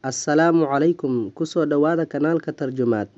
Assalaamu calaykum, kusoo dhawaada kanaalka Tarjumaad.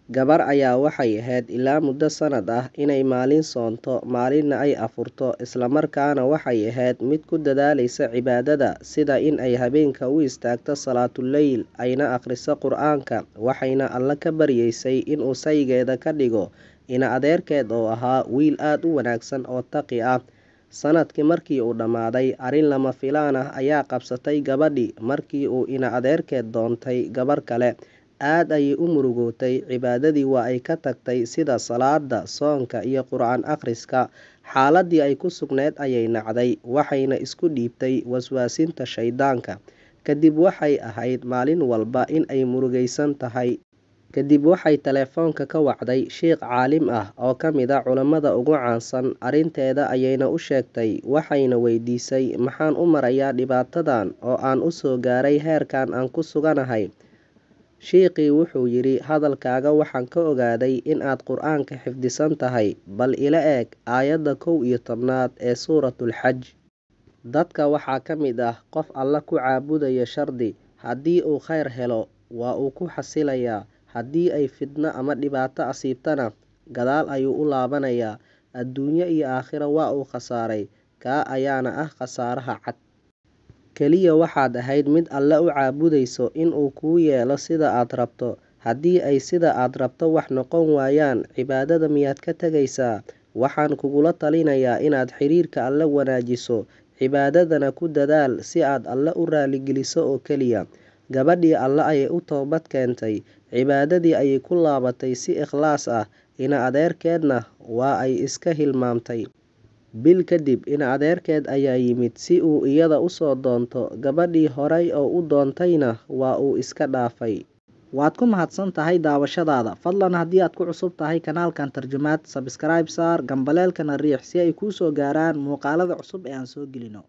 Gabar ayaa waxay ahayd ilaa muddo sanad ah inay maalin soonto, maalinna ay afurto, islamarkaana waxay ahayd mid ku dadaalaysa cibaadada, sida in ay habeenka u istaagto salaatuleyl, ayna akhriso Qur-aanka, waxayna Alle ka baryeysay inuu saygeeda ka dhigo ina adeerkeed oo ahaa wiil aada u wanaagsan oo taqi ah. Sanadkii markii uu dhammaaday, arrin lama filaan ah ayaa qabsatay gabadhi markii uu ina adeerkeed doontay gabar kale. Aad ayay u murugootay, cibaadadii waa ay ka tagtay sida salaada, soonka iyo qur-aan akhriska. Xaaladii ay ku sugneyd ayay nacday, waxayna isku dhiibtay waswaasinta shaydaanka. Kadib waxay ahayd maalin walba in ay murugaysan tahay. Kadib waxay telefoonka ka wacday shiikh caalim ah oo ka mid a culammada ugu caansan, arrinteeda ayayna u sheegtay, waxayna weydiisay maxaan u marayaa dhibaatadan oo aan u soo gaaray heerkan aan ku suganahay. Shiikhii wuxuu yidhi, hadalkaaga waxaan ka ogaaday in aad qur-aanka xifdisan tahay, bal ila eeg aayadda 11aad ee suuratul Xaj. Dadka waxaa ka mid ah qof Alla ku caabudaya shardi, haddii uu khayr helo waa uu ku xasilayaa, haddii ay fidno ama dhibaato asiibtana gadaal ayuu u laabanayaa, adduunyo iyo aakhiro waa uu khasaaray, kaa ayaana ah khasaaraha cad. Keliya waxaad ahayd mid Alle u caabudayso in uu kuu yeelo sida aad rabto. Haddii ay sida aad rabto wax noqon waayaan, cibaadada miyaad ka tegaysaa? Waxaan kugula talinayaa inaad xiriirka Alle wanaajiso, cibaadadana ku dadaal si aad Alle u raaligeliso oo keliya. Gabadhii Alle ayay u toobad keentay, cibaadadii ayay ku laabatay si ikhlaas ah, ina adeerkeedna waa ay iska hilmaamtay. Bil kadib ina adeerkeed ayaa yimid si uu iyada usoo doonto, gabadhii horey oo u doontayna waa uu iska dhaafay. Waad ku mahadsan tahay daawashadaada. Fadlan haddii aad ku cusub tahay kanaalkan Tarjumaad, subscribe saar, gambaleelkana riix si ay kuu soo gaaraan muuqaalada cusub ee aan soo gelino.